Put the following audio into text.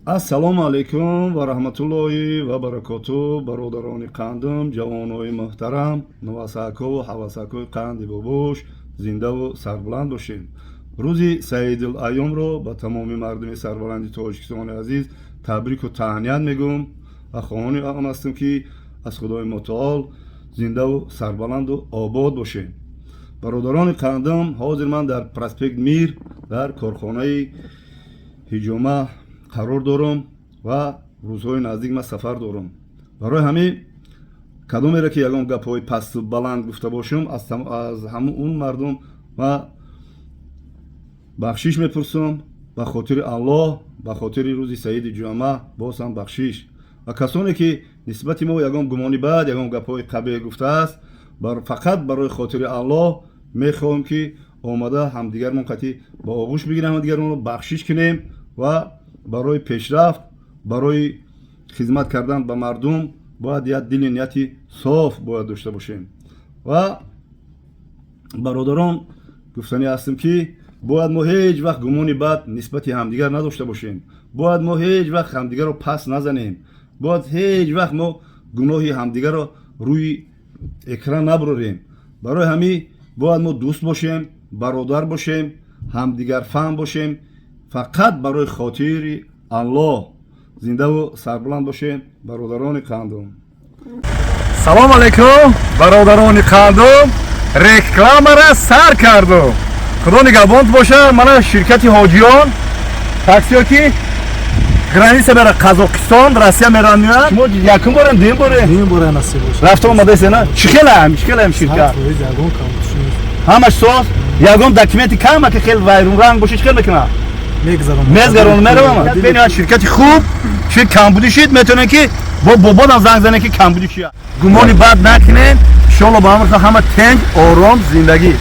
Ассалому алайкум ва раҳматуллоҳи ва баракоту, бародарони қандум, ҷавонои муҳтарам, навасакову ҳавасакои қанди бобош, зиндаву сарбаланд бошед. Рӯзи Саидул Айёмро ба тамоми мардуми сарбаланди Тоҷикистони азиз табрику таҳният мегӯм ва хоҳони он ҳастем, ки аз Худои Мутаол зиндаву сарбаланду обод бошед. Бародарони қандум, ҳозир ман дар проспект Мир дар корхонаи ҳиҷома қарор дорам ва рӯзҳои наздик ман сафар дорам. Барои ҳамин кадомеро ки ягон гапҳои пасту баланд гуфта бошам, аз ҳамун он мардум ма бахшиш мепурсам. Ба хотири Аллоҳ, ба хотири рӯзи Саиди Ҷума боз ҳам бахшиш. Ва касоне ки нисбати мо ягон гумони бад, ягон гапҳои қабеҳ гуфтааст, фақат барои хотири Аллоҳ мехоҳем, ки омада ҳамдигармон қатӣ ба оғӯш бигирем, ҳамдигармонро бахшиш кунем ва барои пешрафт, барои хизмат кардан ба мардум бояд як дили нияти соф бояд дошта бошем. Ва бародарон, гуфтанӣ ҳастем, ки бояд мо ҳеҷ вақт гумони бад нисбати ҳамдигар надошта бошем, бояд мо ҳеҷ вақт ҳамдигарро пас назанем, бояд ҳеҷ вақт мо гуноҳи ҳамдигарро рӯи экран набурорем. Барои ҳамин бояд мо дӯст бошем, бародар бошем, ҳамдигарфаҳм бошем, фақат барои хотири Аллоҳ. Зиндаву сарбаланд бошем, бародарони қандум. Салом алейкум, бародарони қандум. Рекламара сар кардум. Худо нигаҳбонт боша. Мана ширкати Ҳоҷиён, таксиё, ки граница мера, Қазоқистон, Россия меран, меяд. Шумо якум борем, дуюм борем? Дуюм боре, насиб боша. Рафта омадасе, на? Чӣ хелам, чӣ хелам ширкат? 100%, ягон камбудиш нест. Ҳамаш соз? Ягон документи кама ки хел вайрунранг боша, чӣ хел мекунад? Мегзарон. Мезгарон, меравам. Бениҳоят ширкати хуб. Чи камбудӣ шид, метавонем, ки бо бободам занг занем, ки камбудӣ чия. Гумони бад накунем, иншолло. Ба амр ҳама тенҷ, ором зиндагӣ.